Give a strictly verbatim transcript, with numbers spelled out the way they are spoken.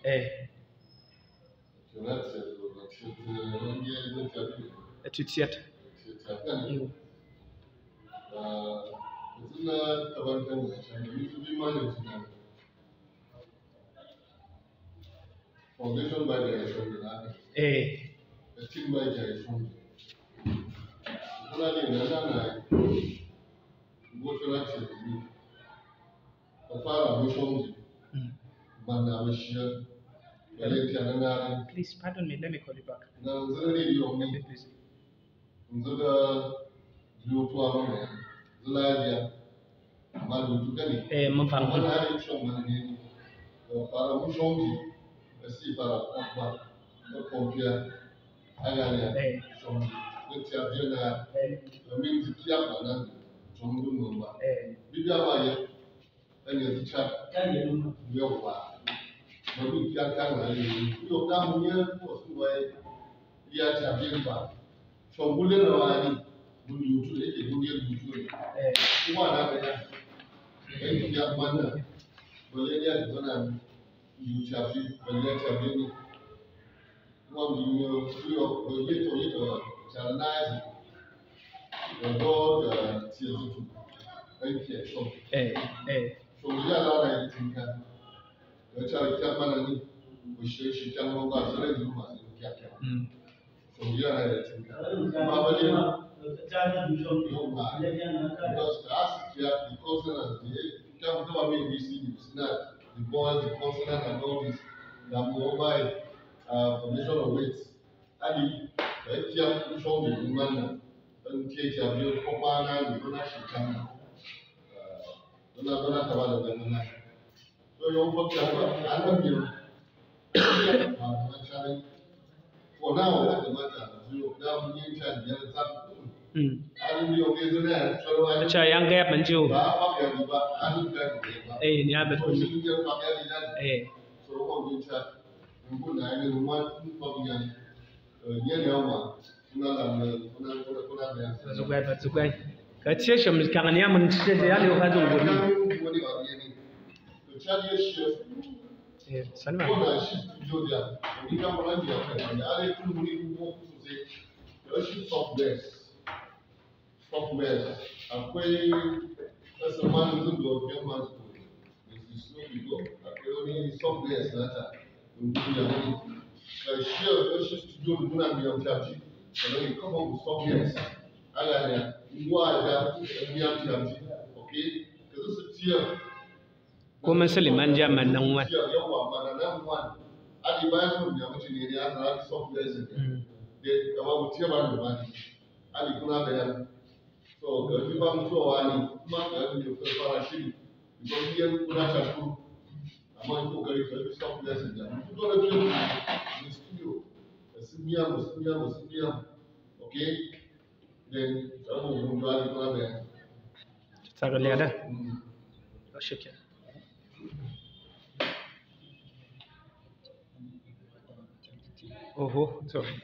Eh. Etu tiyata. Mm. Foundation by the Foundation. Eh. The team by the Foundation. Kuna ni nana na. Ngo tuna tiyata. Kafara mushongi. Mm. Bana mashia. Yale tiana nari. Please, pardon me, let me call you back. Na nzere ni yomi. Please. Nzere ni utu wa mwana. Zula ya. Madu tukani. Eh, mfano. Mwana ali shongi ni. Kafara mushongi. Esi fara kwa. Kwa kompia. Agale. Eh. Shongi. Kwa tia biena. Eh. Minzi kia bana. Shongi numba. Eh. Bibia maya. Ene zicha. Yo wa. Mami kia kanga ni. Yo kamu nye kwa suwa. Ya cha bimba. Shongule na wani. Bundi utu eke bundi utu. Eh. Kwa na ya. Ene kia mana. Bole ya zona. Yu cha bi. Bole ya cha bi. Wan yu yo yo yo yeto yeto challenge. Yo do ya tiye zutu. Ai tiye so. Eh, eh. So ya la na tinka. Yo cha cha mana ni. Wishe shi cha ngo ba zale zuma kia kia. Mm. So ya na tinka. Ba ba ye. Yo ma. Because that's ya because na the come to me we see it's not the boys the consonant and all this. Na mo ba uh, formation of weights. Adi, eh, kia kushonge imana. Tia tia bio kopana ni kona shikana. Eh, kona kona tabala kona. So yo kwa kia kwa ana bio. Ana challenge. For now, that the matter. Yo kwa mwenye challenge ya tatu. Mm. Adi bio gezo na. Cha yanga ya manjo. Ba kwa ya ba. Adi kwa ya ba. Eh, ni abe. So kwa mwenye challenge. Eh. So kwa mwenye challenge. Zugwai, zugwai. Ka tiye sham kanga ni amun tiye ya ni okazo ngoni. Eh, salma. Software. Après, ça, c'est mal, nous, nous, nous, nous, nous, nous, nous, software, ça, ça. Donc, il y a, euh, chez, euh, chez Studio, nous, on a mis en pratique. Alors, il y a comment vous software, ça. Ah, là, là, il doit aller, euh, mis en pratique. Ok. Que ce soit, euh, Comment ça, les manjas, maintenant, ouais. Mm. Ali kuna be ya. So, ka ti ba mu so wa ni, ma ka ni ko fara shi. Ko ni ya kuna cha ku. Ama ko ka ri ka stop lesson ya. Ko to le ni studio. Simia, simia, simia. Okay? Then, ka mo mo ali kuna be. Tsaka le ada. Mm. Ashike. Oho, sorry.